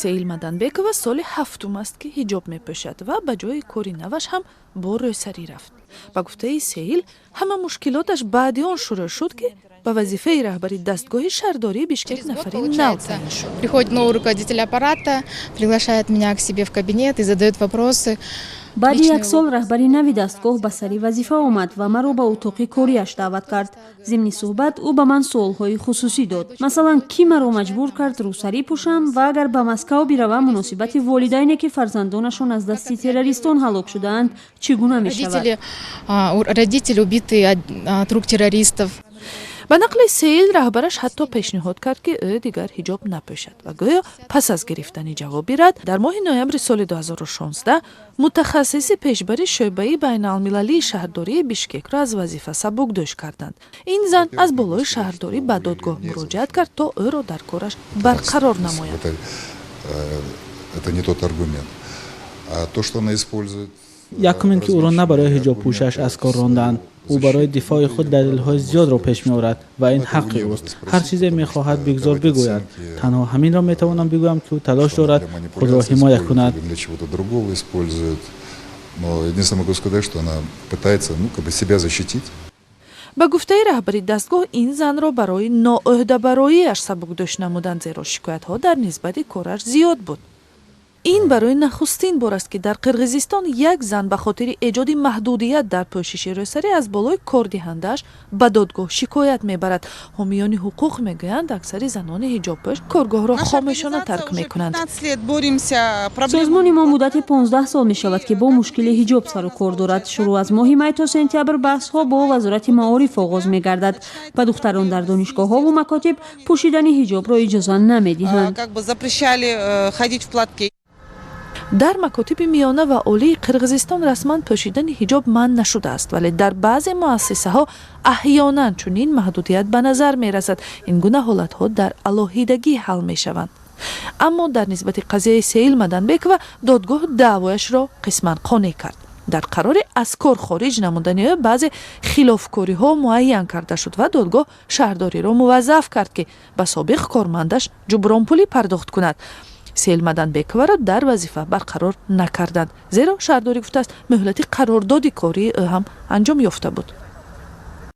Сеил Маданбекова соли ҳафтум аст, ки ҳиҷоб мепӯшад ва ба ҷои кори наваш ҳам бо рӯсарӣ рафт. Ба гуфтаи Сеил, ҳама мушкилоташ баъди он шурӯъ шуд, ки ба вазифаи раҳбари дастгоҳи шаҳрдории Бишкек нафари нав таъин шуд. Приходит новый руководитель аппарата, приглашает меня к себе в кабинет и задает вопросы. Баъди як сол раҳбари нави дастгоҳ ба сари вазифа омад ва маро ба утоқи кориаш даъват кард. Зимни суҳбат ӯ ба ман суолҳои хусусӣ дод. Масалан, кӣ маро маҷбур кард рӯсарӣ пӯшам ва агар ба Москав биравам, муносибати волидайне, ки фарзандонашон аз дасти террористон ҳалок шудаанд, чӣ гуна мешавад. Родители, убитые от рук террористов. Ба нақли Сеил, раҳбараш ҳатто пешниҳод кард, ки ӯ дигар ҳиҷоб напӯшад. Ва гӯё пас аз гирифтани ҷавоби рад, дар моҳи ноябри соли 2016 мутахассиси пешбари шӯъбаи байналмилалии шаҳрдории Бишкекро аз вазифа сабукдӯш карданд. Ин зан аз болои шаҳрдорӣ ба додгоҳ муроҷиат кард, то ӯро дар кораш барқарор намояд. Это не тот аргумент. А то, что она использует. Якум ин ки ӯро на барои ҳиҷобпӯшиаш аз кор рондаанд. Ӯ барои дифои худ далелҳои зиёдро пеш меорад ва ин ҳаққи ӯст. Ҳар чизе мехоҳад, бигзор бигӯяд. Танҳо ҳаминро метавонам бигӯям, ки ӯ талош дорад худро ҳимоя кунад. Для чего-то другого использует. Но единственное, могу сказать, что она пытается, ну, как бы себя защитить. Ба гуфтаи раҳбари дастгоҳ, ин занро барои ноӯҳдабароиаш сабукдӯш намуданд, зеро шикоятҳо дар нисбати кораш зиёд буд. Ин барои нахустин бор аст, ки дар Қирғизистон як зан ба хотири эҷоди маҳдудият дар пӯшиши рӯсарӣ аз болои кордиҳандааш ба додгоҳ шикоят мебарад. Ҳомиёни ҳуқуқ мегӯянд, аксари занони ҳиҷобпӯш коргоҳро хомӯшона тарк мекунанд. Созмони мо муддати 15 сол мешавад, ки бо мушкили ҳиҷоб сару кор дорад. Шурӯъ аз моҳи май то сентябр баҳсҳо бо Вазорати маориф оғоз мегардад. Ба духтарон дар донишгоҳҳову макотиб пӯшидани ҳиҷобро иҷоза намедиҳанд. Как бы запрещали ходить в платке. Дар макотиби миёна ва олии Қирғизистон расман пӯшидани ҳиҷоб манъ нашудааст, вале дар баъзе муассисаҳо аҳёнан чунин маҳдудият ба назар мерасад. Ин гуна ҳолатҳо дар алоҳидагӣ ҳал мешаванд. Аммо дар нисбати қазияи Сеил Маданбекова додгоҳ даъвояшро қисман қонеъ кард. Дар қарори аз кор хориҷ намудани ӯ баъзе хилофкориҳо муайян карда шуд ва додгоҳ шаҳрдориро муваззаф кард, ки ба собиқ кормандаш ҷубронпулӣ пардохт кунад. Сеил Маданбековаро дар вазифа барқарор накарданд, зеро шаҳрдорӣ гуфтааст, муҳлати қарордоди кории ӯ ҳам анҷом ёфта буд.